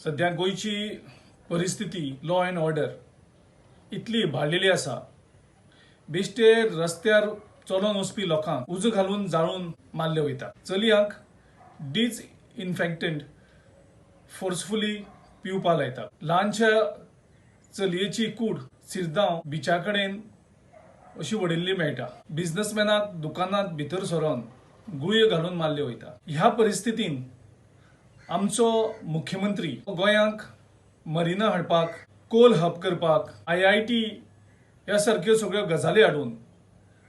सध्या गोंयची परिस्थिती, लॉ अँड ऑर्डर इतली इबाडलेली आसा, बेश्टे रस्त्यार चलोन वचपी लोकांक उजो घालून जाळून मारले वयता, चलयांक डिसइन्फेक्टंट फोर्सफुली पिवपा लायता, ल्हानशा चलयेची कूड सिरदांव बिचा कडेन अशी वडिल्ली मेळटा, बिझनसमॅनाक दुकानांत भितर सरोन गुळयो घालून मारल्यो वयता. ह्या परिस्थितीन आमचो मुख्यमंत्री गोंयांक मरिना हाडपाक, कोल हब करपाक, आयआयटी ह्या सारक्यो सगळ्यो गजाली हाडून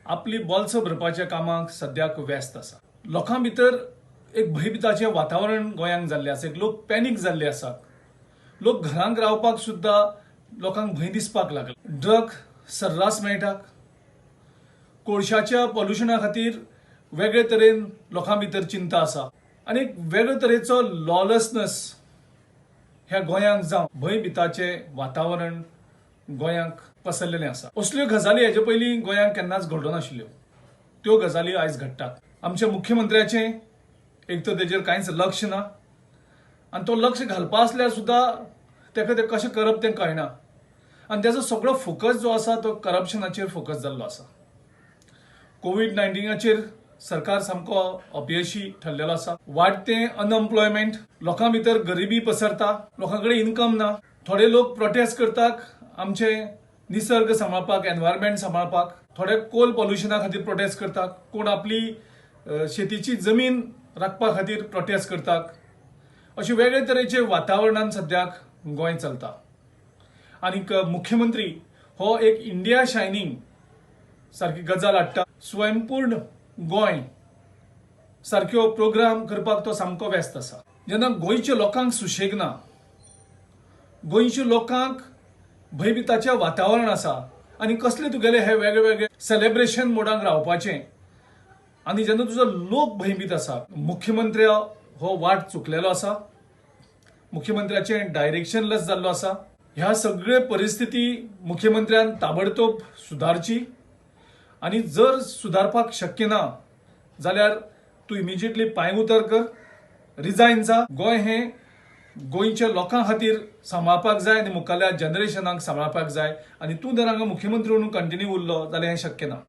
आपली बोल्सां भरपाच्या कामाक सद्याक व्यस्त आसा. लोकां भितर एक भंयभिताचें वातावरण गोंयांक जाल्लें आसा. एक लोक पॅनीक जाल्ले आसात. लोक घरांक रावपाक सुद्दां लोकांक भंय दिसपाक लागला. ड्रग सर्रास मेळटा. कोळशाच्या पॉल्युशना खातीर वेगळे तरेन लोकां भितर चिंता आसा आनी एक वेगळे तरेचो लॉलेसनस ह्या गोंयांक जावं भंयभिताचें वातावरण गोंयांक पसरलेलें आसा. असल्यो गजाली हेजे पयलीं गोंयांक केन्नाच घडोनाशिल्ल्यो. त्यो गजाली आयज घडटात. आमच्या मुख्यमंत्र्याचें एक तर तेजेर कांयच लक्ष ना आनी तो लक्ष घालपा आसल्यार सुद्दां ताका तें कशें करप तें कळना आनी तेजो सगळो फोकस जो आसा तो करप्शनाचेर फोकस जाल्लो आसा. कोवीड 19आचेर सरकार सामको अपयशी ठरलेलो आसा. वाडटें अनएम्प्लॉयमेंट, लोकां भितर गरिबी पसरता, लोकां कडेन इन्कम ना. थोडे लोक प्रोटेस्ट करतात आमचे निसर्ग सांबाळपाक, एनवायरमेंट सांबाळपाक, थोडे कोल पॉल्युशना खातीर प्रोटेस्ट करतात, कोण आपली शेतीची जमीन राखपा खातीर प्रोटेस्ट करतात. अशे वेगळे तरेचे वातावरणान सद्याक गोंय चलता आनीक मुख्यमंत्री हो एक इंडिया शायनींग सारकी गजाल हाडटा. स्वयंपूर्ण गोंय सारक्यो प्रोग्राम करपाक तो सामको व्यस्त आसा. जेन्ना गोंयच्या लोकांक सुशेग ना, गोंयच्या लोकांक भंयभिताचें वातावरण आसा आनी कसले तुगेले हे वेगळे वेगळे सेलेब्रेशन मोडाक रावपाचें आनी जेन्ना तुजो लोक भंयभीत आसा, मुख्यमंत्री हो वाट चुकलेलो आसा. मुख्यमंत्र्याचें डायरेक्शनलेस जाल्लो आसा. ह्या सगळे परिस्थिती मुख्यमंत्र्यान ताबडतोब सुदारची आनी जर सुदारपाक शक्य ना जाल्यार तूं इमिजिएटली पांय उतर कर, रिजायन जा. गोंय हें गोंयच्या लोकां खातीर सांबाळपाक जाय आनी मुखाल्ल्या जनरेशनाक सांबाळपाक जाय आनी तूं जर हांगा मुख्यमंत्री म्हणून कंटिन्यू उरलो जाल्यार हें शक्य ना.